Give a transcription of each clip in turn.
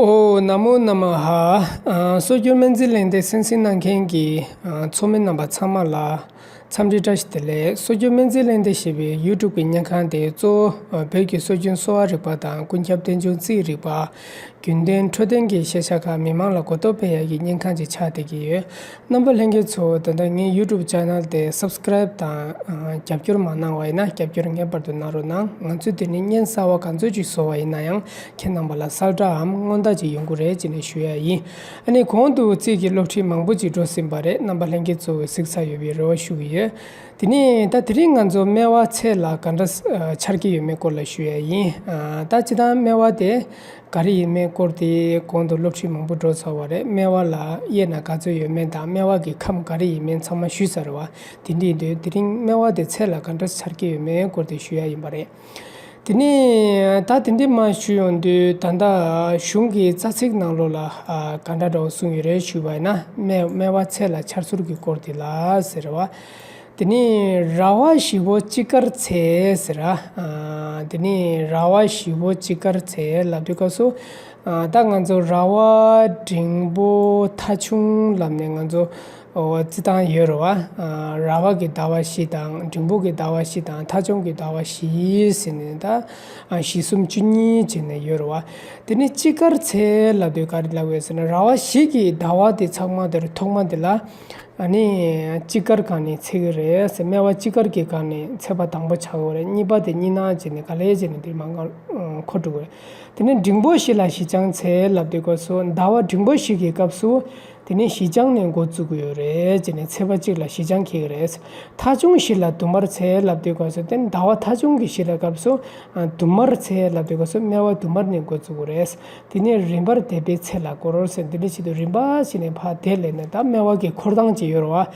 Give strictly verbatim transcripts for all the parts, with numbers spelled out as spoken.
ཨོ། ན་མོ་ན་མ་ཧ། ཨ། སྲོལ་རྒྱུན་སྨན་རྩིས་གླེང་སྟེགས་གསན་གཟིགས་གནང་མཁན་གྱི། ཨ། ཚོགས་མི་རྣམ་པ་ཚང་མ་ལ་འཚམས་འདྲི་བཀྲ་ཤིས་བདེ་ལེགས། སྲོལ་རྒྱུན་སྨན་རྩིས་གླེང་སྟེགས་ཞེས་པའི་ཡུ་ཊུབ་ཀྱི་བརྙན་ཁང་དེ་གཙོ་བོ་བོད་ཀྱི་སྲོལ་རྒྱུན་གསོ་བ་རིག་པ་དང་ཀུན་ཁྱབ་རྟེན་འབྱུང་རྩིས་རིག་པ། རྒྱུན་ལྡན་འཕྲོད་བསྟེན་གྱི་ཤེས་བྱ་ཁག་མི་མང་ལ་གོ་རྟོགས་སྤེལ་ཡག་གི་བརྙན་ཁང་ཅིག་ཆགས་བསྡད་ཀྱི་ཡོད། རྣམ་པ་ལྷན་རྒྱས་ཚོ། ད་ལྟ་ངའི་ཡུ་ཊུབ་ཅེ་ནལ་དེ་སབ་སི་ཀེ་རེབ་དང་། ཨ། རྒྱབ་སྐྱོར་མ་གནང་བ་ཡིན་ན་རྒྱབ་སྐྱོར་ངེས་པར་དུ་གནང་རོགས་གནང་། ང་ཚོས་དེ་ནི་བརྙན་གསར་བ་ག་ཚོད་ཅིག་བཟོ་བ་ཡིན་ན་ཡང་ཁྱེད་རྣམ་པ་ལ་གསལ་བསྒྲགས་འམ་སྔོན་བརྡ་ཅིག་ཡོང་གི་རེད་ཅེས་ནས་ཞུ་ཡ་ཡིན། ཨ་ནི་གོང་དུ་རྩིས་ཀྱི་སློབ་ཁྲིད་མང་པོ་ཅིག་འགྲོ་ཟིན་པ་རེད། རྣམ་པ་ལྷན་རྒྱས་ཚོ་གཟིགས་ཚར་ཡོད་པའི་རེ་བ་ཞུ་གི་ཡོད། དེ་ནས་ད་དེ་རིང་ང་ཚོ་སྨེ་བ་ཚད་ལ་ག་འདྲ་འཆར་གྱི་ཡོད་མེད་སྐོར་ལ་ཞུ་ཡ་ཡིན། ཨ། ད་སྤྱིར་བཏང་སྨེ་བ་དེ་ག་རེ་ཡིན་མིན་སྐོར་དེ་གོང་དུ་སློབ་ཁྲིད་མང་པོ་འགྲོ་ཚར་བ་རེད། སྨེ་བ་ལ་དབྱེ་ན་ག་ཚོད་ཡོད་མེད་དང་སྨེ་བ་གི་ཁམས་ག་རེ་ཡིན་མིན་ཚང་མ་ཞུས་ཚར་བ། དེ་འདྲ་ཡིན་དུས་དེ་རིང་སྨེ་བ་དེ་ཚད་ལ་ག་འདྲ་འཆར་གྱི་ཡོད་མེད་སྐོར་དེ་ཞུ་ཡ་ཡིན་པ་རེད། དེ་ནས་ད་དེ་འདྲ་མར་ཞུ་ཡོང་དུས་ད་ལྟ་གཞུང་གི་རྩ་ཚིག་ནང་ལོགས་ལ། ཨ། ག་འདྲ་འདྲ་བོ་གསུངས་ཡོད་རེད་ཞུས་པ་ཡིན་ན། སྨེ་སྨེ་བ་ཚད་ལ་འཆར་ཚུལ་གྱི་སྐོར་དེ་ལ་ཟེར་བ། དེ་ནས་ར་བ་བཞི་པོ་དཔྱིད་ཀར་ཚད་ཟེར། ཨ། དེ་ནས་ར་བ་བཞི་པོ་དཔྱིད་ཀར་ཚད་ལབ་དུས་སྐབས་སུ། ཨ། ད་ང་ཚོ་ར་བ་འབྲིང་པོ་ཐ་ཆུང་ལབ་ནས་ང་ཚོ། ཨོ། རྩི་སྟངས་ཡོད་རེད་བ། ཨ། ར་བ་གི་ཟླ་བ་བཞི་དང་། འབྲིང་པོ་གི་ཟླ་བ་བཞི་དང་། ཐ་ཆུང་གི་ཟླ་བ་བཞི་ཟེར་ནས་ད། ཨ། བཞི་གསུམ་བཅུ་གཉིས་བྱས་ནས་ཡོད་རེད་བ། དེ་ནས་དཔྱིད་ཀར་ཚད་ལབ་དུས་ག་རེ་ལབ་ཡོད་ཟེར་ན། ར་བ་བཞི་གི་ཟླ་བ་དེ་ཚང་མ་དེར་ཐོག་མ་དེ་ལ། ཨ་ནི་དཔྱིད་ཀར་སྒང་ནས་ཚེས་གི་རེད་ཟེར། སྨེ་བ་དཔྱིད་ཀར་གྱི་སྒང་ནས་ཚེས་པ་དང་པོ་ཆགས་ཡོད་རེད། གཉིས་པ་དེ་གཉིས་ནག་བྱས་ནས་ག་ལེ་བྱས་ནས་དེ་མར་འཁོར་འགྲོ་གི་རེད། དེ་ནས་འབྲིང་པོ་བཞི་ལ་བཞི་ལྗང་ཚད་ལབ་དུས་སྐབས་སུ་ཟླ་བ་འབྲིང་པོ་བཞི་གི་སྐབས་སུ། དེ་ནས་བཞི་ལྗང་ནས་འགོ་བཙུགས་ཀྱི་ཡོད་རེད་ཅེས་ནས་ཚེས་པ་གཅིག་ལ་བཞི་ལྗང་འཁེལ་གྱི་རེད། ཐ་ཆུང་བཞི་ལ་དུ་དམར་ཚད་ལབ་དུས་སྐབས་སུ། དེ་ནས་ཟླ་བ་ཐ་ཆུང་གི་བཞི་ལ་སྐབས་སུ། ཨ། དུ་དམར་ཚད་ལབ་དུས་སྐབས་སུ་སྨེ་བ་དུ་དམར་ནས་འགོ་བཙུགས་ཀྱི་རེད། དེ་ནས་རིམ་པར་དེད་པའི་ཚད་ལ་སྐོར་ཟེར། འདི་འདྲ་བྱེད་དུས་རིམ་པ་བྱས་ནས་ཕར་དེད་ལས་ནས་ད་སྨེ་བ་གི་འཁོར་སྟངས་ཅིག་ཡོད་རེད་བ།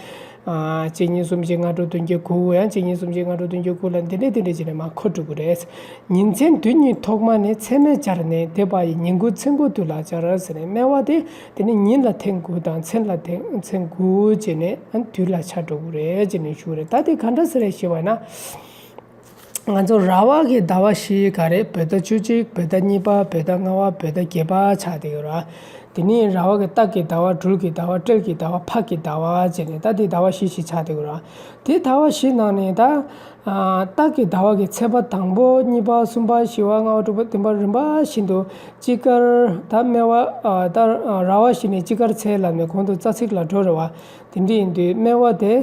ཨ། གཅིག་གཉིས་གསུམ་བཞི་ལྔ་དྲུག་བདུན་བརྒྱད་དགུ། ཡང་གཅིག་གཉིས་གསུམ་བཞི་ལྔ་དྲུག་བདུན་བརྒྱད་དགུ་ལ་འདི་འདྲ་འདི་འདྲ་བྱས་ནས་མར་འཁོར་འགྲོ་གི་རེད། ཉིན་མཚན་དུས་གཉིས་ཐོག་མ་ནས། ཚད་མས་སྦྱར་ནས་དེ་བ་ཡི། ཉིན་དགུ་མཚན་དགུ་དུས་ལ་སྦྱར་ཟེར་ནས། སྨེ་བ་དེ་དེ་ནི་ཉིན་ལ་ཐེངས་དགུ་དང་མཚན་ལ་ཐེངས་མཚན་དགུ་བྱས་ནས། ཨ། དུས་ལ་ཆགས་འགྲོ་གི་རེད་ཅེས་ནས་ཞུ་རེད། ད་དེ་ག་འདྲ་ཟེར་རེད་ཞེས་པ་ན། ང་ཚོ་ར་བ་གི་ཟླ་བ་བཞི་ག་རེད། བོད་ཟླ་བཅུ་གཅིག་བོད་ཟླ་གཉིས་པ། བོད་ཟླ་ལྔ་པ། བོད་ཟླ་བརྒྱད་པ་ཆགས་བསྡད་ཡོད་ར། དེ་ནས་ར་བ་གི་སྟག་གི་ཟླ་བ། སྦྲུལ་གྱི་ཟླ་བ། སྤྲེལ་གྱི་ཟླ་བ། ཕག་གི་ཟླ་བ་བྱས་ནས། ད་དེ་ཟླ་བ་བཞི་བཞི་ཆགས་བསྡད་ཡོད་ར། དེ་ཟླ་བ་བཞི་ནང་ནས་ད། ཨ། སྟག་གི་ཟླ་བ་གི་ཚེས་པ་དང་པོ། གཉིས་པ། གསུམ་པ། བཞི་པ། ལྔ་པ། དྲུག་པ། བདུན་པ། རིམ་པ་བཞིན་དུ་དཔྱིད་ཀར། ད་སྨེ་བ། ཨ། ད་ར་བ་བཞི་ནས་དཔྱིད་ཀར་ཚད་ལབ་ནས་གོང་དུ་རྩ་ཚིག་ལ་འགྲོ་རེད་བ། དེ་འདྲ་ཡིན་དུས་སྨེ་བ་དེ།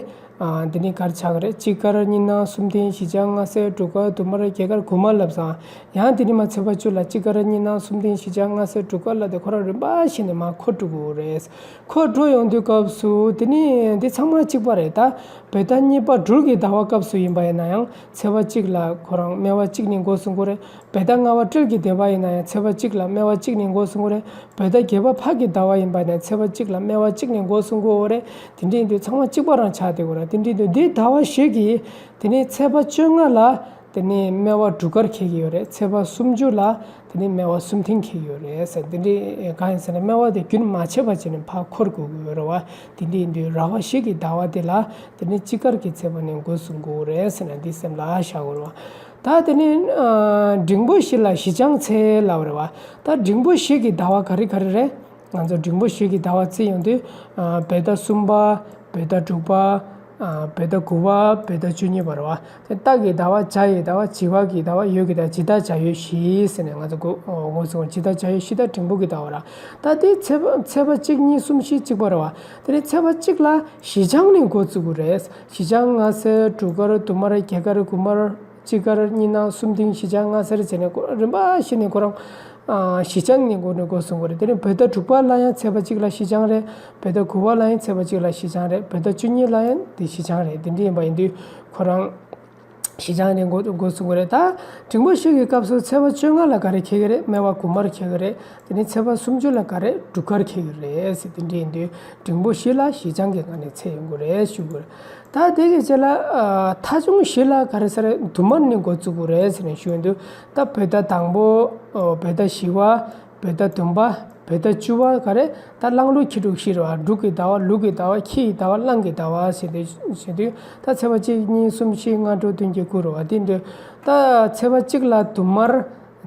ཨ། འདི་ནི་ག་རེ་ཆགས་ཀྱི་རེད། དཔྱིད་ཀར། གཉིས་ནག། གསུམ་ལྡིང་། བཞི་ལྗང་། ལྔ་སེར། དྲུག་དཀར། དུ་དམར། བརྒྱད་དཀར། དགུ་དམར་ལབ་སོང་། ཡང་དེ་ནས་མར་ཚེས་པ་བཅུ་ལ་དཔྱིད་ཀར། གཉིས་ནག། གསུམ་ལྡིང་། བཞི་ལྗང་། ལྔ་སེར། དྲུག་དཀར་ལ་དེ་ཁོ་རང་རིམ་པ་བཞིན་དུ་མར་འཁོར་འགྲོ་གི་རེད། འཁོར་འགྲོ་ཡོང་དུས་སྐབས་སུ་དེ་ནི་འདི་ཚང་མ་གཅིག་པ་རེད། ད་བོད་ཟླ་གཉིས་པ་སྦྲུལ་གྱི་ཟླ་བ་སྐབས་སུ་ཡིན་པ་ཡིན་ན་ཡང་ཚེས་པ་གཅིག་ལ་ཁོ་རང་སྨེ་བ་གཅིག་ནས་འགོ་བཟུང་གི་རེད། བོད་ཟླ་ལྔ་པ་སྤྲེལ་གྱི་ཟླ་བ་ཡིན་ན་ཡང་ཚེས་པ་གཅིག་ལ་སྨེ་བ་གཅིག་ནས་འགོ་བཟུང་གི་རེད། བོད་ཟླ་བརྒྱད་པ་ཕག་གི་ཟླ་བ་ཡིན་པ་ཡིན་ན་ཚེས་པ་གཅིག་ལ་སྨེ་བ་གཅིག་ནས་འགོ་བཟུང་གི་ཡོད་རེད། དེ་འདྲ་ཡིན་དུས་ཚང་མ་གཅིག་པ་རང་ཆགས་བསྡད་ཡོད་རེད། དེ་འདྲ་ཡིན་དུས་འདི་ཟླ་བ་བཞི་གི་དེ་ནས་ཚེས་པ་བཅོ་ལྔ་ལ་དེ་ནས་སྨེ་བ་དྲུག་དཀར་འཁེལ་གྱི་ཡོད་རེད། ཚེས་པ་སུམ་ཅུ་ལ་དེ་ནས་སྨེ་བ་གསུམ་ལྡིང་འཁེལ་གྱི་ཡོད་རེད་ཟེར། དེ་འདྲ་གང་ཡིན་ཟེར་ན་སྨེ་བ་དེ་རྒྱུན་མ་ཆད་པ་བྱས་ནས་ཕར་འཁོར་དགོས་ཀྱི་ཡོད་རེད་བ། དེ་འདྲ་ཡིན་དུས་ར་བ་བཞི་གི་ཟླ་བ་དེ་ལ་དེ་ནས་དཔྱིད་ཀར་གྱི་ཚེས་པ་ནས་འགོ་བཟུང་དགོས་རེད་ཟེར་ན་འདི་སེམས་ལ་བཞག་དགོས་རེད་བ། ད་དེ་ནས་ཨ། འབྲིང་པོ་བཞི་ལ་བཞི་ལྗང་ཚད་ལབ་རེད་བ། ད་འབྲིང་པོ་བཞི་གི་ཟླ་བ་ག་རེ་ག་རེ་རེད། ང་ཚོ་འབྲིང་པོ་བཞི་གི་ཟླ་བ་བརྩི་ཡོང་དུས། ཨ། བོད་ཟླ་གསུམ་པ། བོད་ཟླ་དྲུག་པ། ཨ། བོད་ཟླ་དགུ་པ། བོད་ཟླ་བཅུ་གཉིས་པ་རེད་བ། དེ་སྟག་གི་ཟླ་བ། བྱ་ཡི་ཟླ་བ། བྱི་བ་གི་ཟླ་བ། ཡོས་ཀྱི་ཟླ་བ། བྱི་ཟླ་བྱ་ཡོས་བཞི་ཟེར་ནས་ང་ཚོ་གོ་ངོས་བཟུང་། བྱི་ཟླ་བྱ་ཡོས་བཞི་ཟླ་འབྲིང་པོ་གི་ཟླ་བ་ར། ད་དེ་ཚེས་པ་ཚེས་པ་གཅིག་གཉིས་གསུམ་བཞི་གཅིག་པ་རེད་བ། དེ་ནས་ཚེས་པ་གཅིག་ལ་བཞི་ལྗང་ནས་འགོ་བཙུགས་དགོས་རེད། བཞི་ལྗང་། ལྔ་སེར། དྲུག་དཀར། དུ་དམར། བརྒྱད་དཀར། དགུ་དམར། དཔྱིད་ཀར། གཉིས་ནག། གསུམ་ལྡིང་། བཞི་ལྗང་། ལྔ་སེར་བྱས་ནས་ཁོ་རིམ་པ་བཞིན་ནས་ཁོ་རང་། ཨ། བཞི་ལྗང་ནས་འགོ་ནས་འགོ་བཟུང་དགོས་རེད། དེ་ནས་བོད་ཟླ་དྲུག་པ་ལ་ཡང་ཚེས་པ་གཅིག་ལ་བཞི་ལྗང་རེད། བོད་ཟླ་དགུ་པ་ལ་ཡང་ཚེས་པ་གཅིག་ལ་བཞི་ལྗང་རེད། བོད་ཟླ་བཅུ་གཉིས་ལ་ཡང་དེ་བཞི་ལྗང་རེད། དེ་འདྲ་ཡིན་པ་ཡིན་དུས་ཁོ་རང་བཞི་ལྗང་ནས་འགོ་འགོ་བཟུང་གི་རེད། ད་འབྲིང་པོ་བཞི་གི་སྐབས་སུ་ཚེས་པ་བཅོ་ལྔ་ལ་ག་རེ་འཁེལ་གི་རེད། སྨེ་བ་དགུ་དམར་འཁེལ་གི་རེད། དེ་ནས་ཚེས་པ་སུམ་ཅུ་ལ་ག་རེ། དྲུག་དཀར་འཁེལ་གི་རེད་ཟེར། དེ་འདྲ་ཡིན་དུས་འབྲིང་པོ་བཞི་ལ་བཞི་ལྗང་གི་ངང་ནས་ཚེས་ཡོང་གི་རེད་ཞུ་དགོས་རེད། ད་དེ་གི་རྗེས་ལ། ཨ། ཐ་ཆུང་བཞི་ལ་ག་རེ་ཟེར། དུ་དམར་ནས་འགོ་བཙུགས་དགོས་རེད་ཟེར་ནས་ཞུ་ཡོང་དུས། ད་བོད་ཟླ་དང་པོ། ཨོ། བོད་ཟླ་བཞི་པ། བོད་ཟླ་བདུན་པ། བོད་ཟླ་བཅུ་པ་ག་རེ། ད་གླང་ལུག་ཁྱི་འབྲུག་བཞི་རེད་བ། འབྲུག་གི་ཟླ་བ། ལུག་གི་ཟླ་བ། ཁྱི་ཡི་ཟླ་བ། གླང་གི་ཟླ་བ་ཟེར་དུས་ཟེར་དུས། ད་ཚེས་པ་གཅིག་གཉིས་གསུམ་བཞི་ལྔ་དྲུག་བདུན་བརྒྱད་དགུ་རེད་བ། དེ་འདྲ། ད་ཚེས་པ་གཅིག་ལ་དུ་དམར།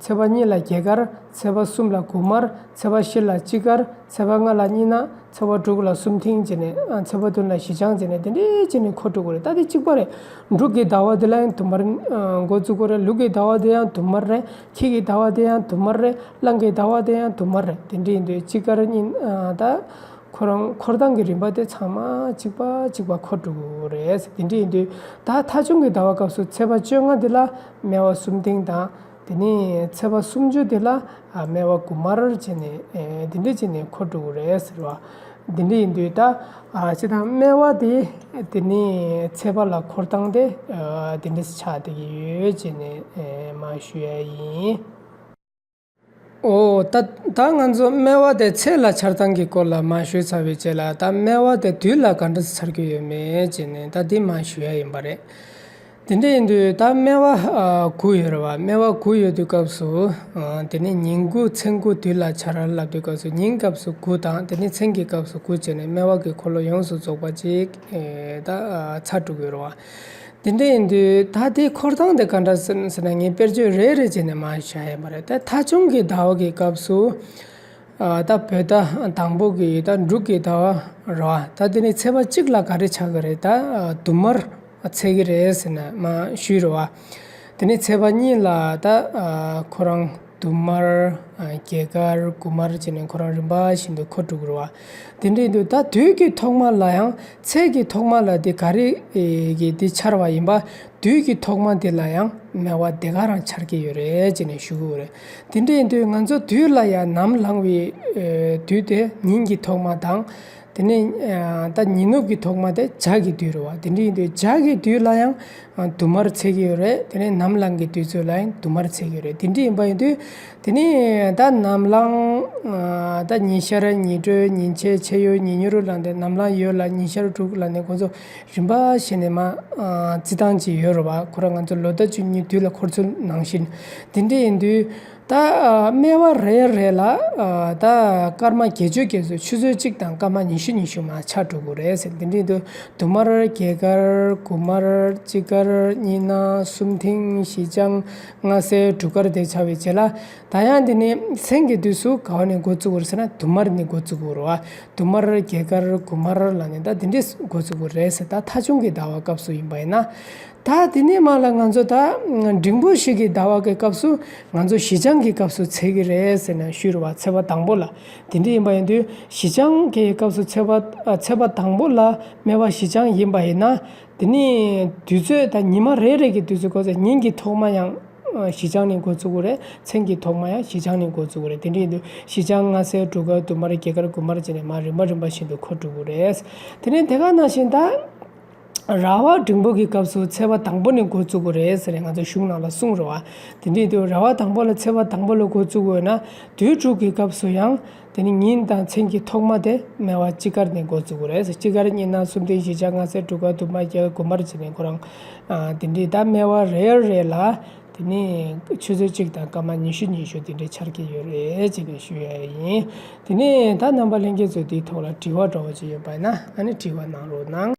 ཚེས་པ་གཉིས་ལ་རྒྱལ་དཀར། ཚེས་པ་གསུམ་ལ་དགུ་དམར། ཚེས་པ་བཞི་ལ་དཔྱིད་དཀར། ཚེས་པ་ལྔ་ལ་གཉིས་ན། ཚེས་པ་དྲུག་ལ་གསུམ་མཐིང་བྱས་ནས། ཨ། ཚེས་པ་བདུན་ལ་བཞི་ལྗང་བྱས་ནས། དེ་འདྲའི་བྱས་ནས་འཁོར་འགྲོ་གི་རེད། ད་དེ་གཅིག་པ་རེད། འབྲུག་གི་ཟླ་བ་དེ་ལ་ཡང་དུ་དམར། ཨ། འགོ་བཙུགས་ཀྱི་རེད། ལུག་གི་ཟླ་བ་དེ་ཡང་དུ་དམར་རེད། ཁྱི་གི་ཟླ་བ་དེ་ཡང་དུ་དམར་རེད། གླང་གི་ཟླ་བ་དེ་ཡང་དུ་དམར་རེད། དེ་འདྲ་ཡིན་དུས་དཔྱིད་དཀར་གཉིས། ཨ། ད་ཁོ་རང་འཁོར་སྟངས་ཀྱི་རིམ་པ་དེ་ཚང་མ་གཅིག་པ་གཅིག་པ་འཁོར་འགྲོ་གི་རེད། དེ་འདྲ་ཡིན་དུས་ད་ཐ་ཆུང་གི་ཟླ་བ་སྐབས་སུ་ཚེས་པ་བཅོ་ལྔ་འདི་ལ་སྨེ་བ་གསུམ་མཐིང་དང་། དེ་ནས་ཚེས་པ་སུམ་ཅུ་འདི་ལ། ཨ། སྨེ་བ་དགུ་དམར་བྱས་ནས། ཨེ། དེ་འདྲ་བྱས་ནས་འཁོར་འགྲོ་གི་རེད་ཟེར་བ། དེ་འདྲ་ཡིན་དུས་ད། ཨ། སྤྱིར་བཏང་སྨེ་བ་དེ་དེ་ནས་ཚེས་པ་ལ་འཁོར་སྟངས་དེ། ཨ། དེ་འདྲ་ཆགས་བསྡད་ཀྱི་ཡོད་ཅེས་ནས། ཨེ། མར་ཞུ་ཡ་ཡིན། ཨོ། ད་ད་ང་ཚོ་སྨེ་བ་དེ་ཚེས་ལ་འཆར་སྟངས་ཀྱི་སྐོར་ལ་མར་ཞུས་ཚར་བའི་རྗེས་ལ། ད་སྨེ་བ་དེ་དུས་ལ་ག་འདྲ་འཆར་གྱི་ཡོད་མེད་ཅེས་ནས་ད་འདི་མར་ཞུ་ཡ་ཡིན་པ་རེད། དེ་འདྲ་ཡིན་དུས་ད་སྨེ་བ། ཨ། དགུ་ཡོད་རེད་བ། སྨེ་བ་དགུ་ཡོད་དུས་སྐབས་སུ། ཨ། དེ་ནས་ཉིན་དགུ་མཚན་དགུ་དུས་ལ་འཆར་ལབ་དུས་སྐབས་སུ། ཉིན་སྐབས་སུ་དགུ་དང་། དེ་ནས་མཚན་གྱི་སྐབས་སུ་དགུ་བྱས་ནས་སྨེ་བ་གི་འཁོར་ལོ་ཡོངས་སུ་རྫོགས་པ་ཅིག་ཨེ། ད། ཨ། ཚར་འགྲོ་གི་ཡོད་རེད་བ། དེ་འདྲ་ཡིན་དུས་ད་དེའི་འཁོར་སྟངས་དེ་ག་འདྲ་ཟེར་ཟེར་ན། ངས་དཔེར་བརྗོད་རེ་རེ་བྱས་ནས་མར་བྱ་ཡ་ཡིན་པ་རེད། ད་ཐ་ཆུང་གི་ཟླ་བ་གི་སྐབས་སུ། ཨ། ད་བོད་ཟླ་དང་པོ་གི། ད་འབྲུག་གི་ཟླ་བ་རེད་བ། ད་དེ་ནས་ཚེས་པ་གཅིག་ལ་ག་རེ་ཆགས་ཀྱི་རེད། ད། ཨ། དུ་དམར་ཚེས་ཀྱི་རེད་ཟེར་ནས་མར་ཞུས་རེད་བ། དེ་ནས་ཚེས་པ་གཉིས་ལ་ད། ཨ། ཁོ་རང་དུ་དམར། ཨ། རྒྱལ་དཀར། དགུ་དམར་བྱས་ནས་ཁོ་རང་རིམ་པ་བཞིན་དུ་འཁོར་འགྲོ་གི་རེད་བ། དེ་འདྲ་ཡིན་དུས་ད་དུས་ཀྱི་ཐོག་མ་ལ་ཡང་། ཚེས་ཀྱི་ཐོག་མ་ལ་དེ་ག་རེ། ཨེ། གི་དེ་འཆར་བ་ཡིན་པ། དུས་ཀྱི་ཐོག་མ་དེ་ལ་ཡང་སྨེ་བ་དེ་ག་རང་འཆར་གྱི་ཡོད་རེད་ཅེས་ནས་ཞུ་གི་ཡོད་རེད། དེ་འདྲ་ཡིན་དུས་ང་ཚོ་དུས་ལ་ཡང་ནམ་ལངས་པའི། ཨེ། དུས་དེ་ཉིན་གྱི་ཐོག་མ་དང་། དེ་ནས། ཨ། ད་ཉི་ནུབ་ཀྱི་ཐོག་མ་དེ་བྱ་གི་དུས་རེད་བ། དེ་འདྲ་ཡིན་དུས་བྱ་གི་དུས་ལ་ཡང་། ཨ། དུ་དམར་ཚེས་ཀྱི་ཡོད་རེད། དེ་ནས་ནམ་ལངས་ཀྱི་དུས་ཚོད་ལ་ཡང་དུ་དམར་ཚེས་ཀྱི་ཡོད་རེད། དེ་འདྲ་ཡིན་པ་ཡིན་དུས། དེ་ནས་ད་ནམ་ལངས། ཨ། ད་ཉི་ཤར། ཉི་དྲོས། ཉིན་ཕྱེད། ཕྱེད་ཡོལ། ཉིན་ཉུར་ལབ་ནས། ནམ་ལངས་ཡོལ་ལ། ཉིན་ཤར་དྲུག་ལབ་ནས། ཁོང་ཚོ་རིམ་པ་བྱས་ནས་མར། ཨ། རྩི་སྟངས་ཅིག་ཡོད་རེད་བ། ཁོ་རང་ང་ཚོ་ལོ་ཟླ་བཅུ་གཉིས་དུས་ལ་འཁོར་ཚུལ་ནང་བཞིན། དེ་འདྲ་ཡིན་དུས་ད། ཨ། སྨེ་བ་རེ་རེ་ལ། ཨ། ད་སྐར་མ་བརྒྱད་ཅུ་གྱ་གསུམ། ཆུ་ཚོད་གཅིག་དང་སྐར་མ་ཉི་ཤུ་ཉི་ཤུ་མར་ཆགས་འགྲོ་གི་རེད་ཟེར། དེ་འདྲ་ཡིན་དུས་དུ་དམར། རྒྱལ་དཀར། དགུ་དམར། དཔྱིད་དཀར། གཉིས་ན། གསུམ་མཐིང་། བཞི་ལྗང་། ལྔ་སེར། དྲུག་དཀར་དེ་ཆགས་པའི་རྗེས་ལ། ད་ཡང་དེ་ནས་མཚན་གྱི་དུས་སུ་ག་བ་ནས་འགོ་བཙུགས་པ་རེད་ཟེར་ན། དུ་དམར་ནས་འགོ་བཙུགས་པ་རེད་བ། དུ་དམར། རྒྱལ་དཀར། དགུ་དམར་ལབ་ནས་ད་དེ་འདྲས་འགོ་བཙུགས་པ་རེད་ཟེར། ད་ཐ་ཆུང་གི་ཟླ་བ་སྐབས་སུ་ཡིན་པ་ཡིན་ན། ད་དེ་ནས་མར་ལ་ང་ཚོ་ད་འབྲིང་པོ་བཞི་གི་ཟླ་བ་གི་སྐབས་སུ་ང་ཚོ་བཞི་ལྗང་གི་སྐབས་སུ་ཚེས་ཀྱི་རེད་ཟེར་ནས་ཞུས་རེད་བ། ཚེས་པ་དང་པོ་ལ། དེ་འདྲ་ཡིན་པ་ཡིན་དུས་བཞི་ལྗང་གི་སྐབས་སུ་ཚེས་པ། ཨ། ཚེས་པ་དང་པོ་ལ་སྨེ་བ་བཞི་ལྗང་ཡིན་པ་ཡིན་ན། དེ་ནས་དུས་ཚོད་ད་ཉི་མ་རེ་རེ་གི་དུས་ཚོད་སྐོར་ཚེ། ཉིན་གྱི་ཐོག་མ་ཡང་། ཨ། བཞི་ལྗང་ནས་འགོ་བཙུགས་ཀྱི་རེད། མཚན་གྱི་ཐོག་མ་ཡང་བཞི་ལྗང་ནས་འགོ་བཙུགས་ཀྱི་རེད། དེ་འདྲ་ཡིན་དུས་བཞི་ལྗང་། ལྔ་སེར། དྲུག་དཀར། དུ་དམར། རྒྱལ་དཀར། དགུ་དམར་བྱས་ནས་མར་རིམ་པ་རིམ་པ་བཞིན་དུ་འཁོར་འགྲོ་གི་རེད། དེ་ནས་དེ་ག་ནང་བཞིན་ད་ར་བ་འབྲིང་པོ་གི་སྐབས་སུ་ཚེས་པ་དང་པོ་ནས་འགོ་བཙུགས་ཀྱི་རེད་ཟེར་ནས་ང་ཚོ་གཞུང་ནང་ལ་གསུངས་རེད་བ། དེ་འདྲ་ཡིན་དུས་ར་བ་དང་པོ་ལ། ཚེས་པ་དང་པོ་ལ་འགོ་བཙུགས་དགོས་ན། དུས་དྲུག་གི་སྐབས་སུ་ཡང་དེ་ནི་ཉིན་དང་མཚན་གྱི་ཐོག་མ་དེ་སྨེ་བ་དཔྱིད་དཀར་ནས་འགོ་བཙུགས་དགོས་རེད། དཔྱིད་དཀར། གཉིས་ན། གསུམ་མཐིང་། བཞི་ལྗང་། ལྔ་སེར། དྲུག་དཀར། དུ་དམར། རྒྱལ་དཀར། དགུ་དམར་བྱས་ནས་ཁོ་རང་། ཨ། དེ་འདྲའི་ད་སྨེ་བ་རེ་རེ་ལ་དེ་ནི་ཆུ་ཚོད་གཅིག་དང་སྐར་མ་ཉི་ཤུ་ཉི་ཤུ་དེ་འདྲའི་འཆར་གྱི་ཡོད་རེད་ཅེས་ནས་ཞུ་ཡ་ཡིན། དེ་ནས་ད་རྣམ་པ་ལྷན་རྒྱས་ཚོས་དེའི་ཐོག་ལ་དྲི་བ་འདྲ་བོ་ཅིག་ཡོད་པ་ཡིན་ན། ཨ་ནི་དྲི་བ་གནང་རོགས་གནང་།